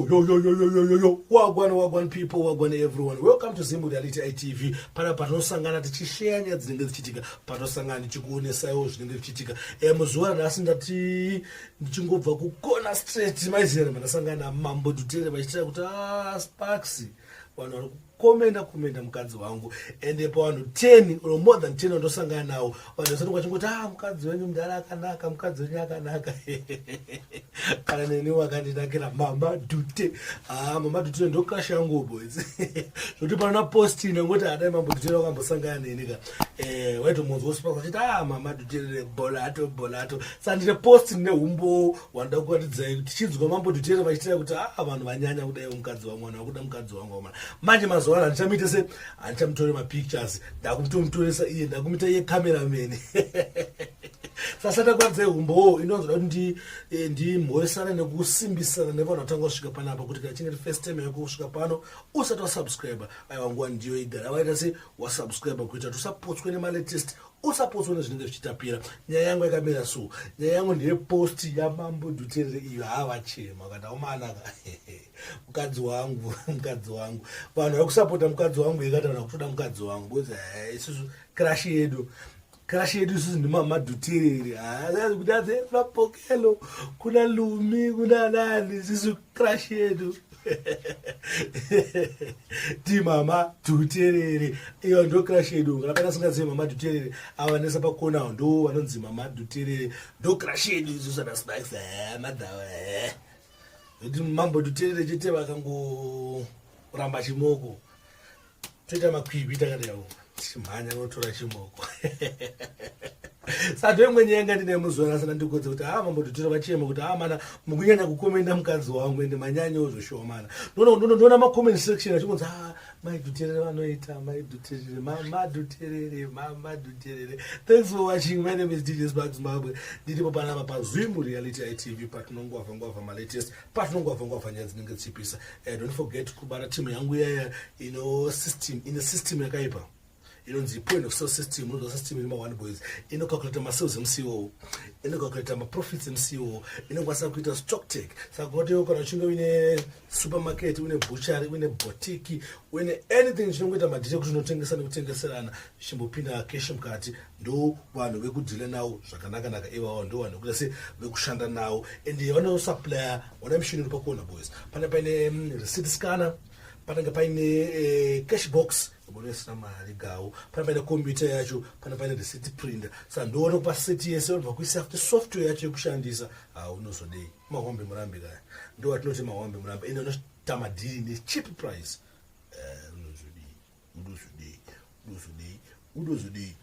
Yo, yo, yo, yo, yo, yo, yo. Wagwan, wagwan people, wagwan everyone. Welcome to Zimbo Reality ITV. Pana patinosangana tichishare nyaya dzinenge dzichiitika, patinosangana tichikuonesaiwo zvinenge zvichiitika. Muzuva ranhasi ndati ndichingobva kukona straight maizera mandasangana naMambo Dutere vachitira kuti Sparks, vanhu vari kukomenda komenda mukadzi wangu, ende pavanhu 10 or more than 10 vandosangana nawo, vanhu vasati vachingoti, "Ah, mukadzi wenyu mudhara akanaka, mukadzi wenyu akanaka." Kana neni wakandinakira Mama Dute. Ah, Mama Dute ndo crush yangu, boys, zvokuti panona post nengoti adai Mambo Dute wakambosangana neni ka, waitomunzwa Sparks achiti, "Ah, Mama Dutere, bolato bolato." Saka ndine post neumbo wanoda kuratidzai tichinzwa Mambo Dutere vachitira kuti, "Ah, vanhu vanyanya kudai mukadzi wangu, vanhu vakuda mukadzi wangu." Mana manje mazuva ano handichamuite se handichamutori mapictures, ndakutomutoresa iye, ndakumuita iye cameraman. Sasati akuratidzai umbowo, inonzoda kuti ndimhoresane nekusimbisana nevanhu vatanga kusvika panapa, kuti kana chinge first time yako kusvika pano usati wasubscribe, aiwa, nguva ndiyo igara waita se wasubscribe kuita kuti usapotswe nemalatest, usapotswe nezvinenge zvichitapira. Nyaya yangu yakamira so, nyaya yangu ndeyepost yaMambo Duterere iyo havachema kana umanaka mukadzi wangu, mukadzi wangu, vanhu vari kusapota mukadzi wangu, ikati vanhu vakutoda mukadzi wangu because isusu crush yedu, crush yedu isusu ndiMama Duterere. Kuti adze mapokelo kuna Lumi, kuna nani, isusu crush yedu ndimama Duterere. Iyo ndo crush yedu. Kana paina singazivi Mama Duterere, ava pakona ndo vanonzi Mama Duterere, ndo crush yedu isusu ana Sparks madhawa. Kuti Mambo Duterere chete vakangoramba chimoko, toita makwikwi takadaiwo tichimhanya notora chimoko. Saka imwe nyaya yanga ndine muzuva nhasi ndandikodze kuti, ha, Mambo Dutere vachema kuti, "Ha, mana mukunyanya kukomenda mukadzi wangu, ende manyanyawo zvoshomana." Ndoona macomment section achingonzi, "Ha, Mai Duterere vanoita, Mai Duterere, Mama Duterere, Mama Duterere." Thanks for watching. My name is DJ Spark Zimbabwe. Ndiripo panapa paZimu Reality ITV, patinongwavha ngwavha malatest, patinongwavha ngwavha nyaya dzinenge dzichipisa. Don't forget kubata timu yangu yaya ino system, ine system yakaipa inonzi point of sale system. Unonzwa system iri ma-one, boys, inocalculata masales emuco, inocalculata maprofits emuco, inokwanisa kuita stock take. Saka kunoti kana uchinge uine supermarket, uine butchery, uine boutique, uine anything chinongoita madhiri ekuti unotengesa nekutengeserana, zvichimbopinda cash mukati, ndo vanhu vekudhila navo zvakanaka-naka ivavo, ndo vanhu vekuita se vekushanda navo. And vanosupplya wana mishini iri pakona, boys. Pane paine receipt scanner, panenge paine cash box unoisira mari gawo, pane paine computer yacho, pane paine receipt printer. Saka ndoona kupa set yese, unobva kuisa futi software yacho yekushandisa. Haunozodei mahwambe murambi kaya, ndo atinoti mahwambe murambi, ende unoita madhiri necheap price. Unozodei, unozodei, unozodei, unozodei?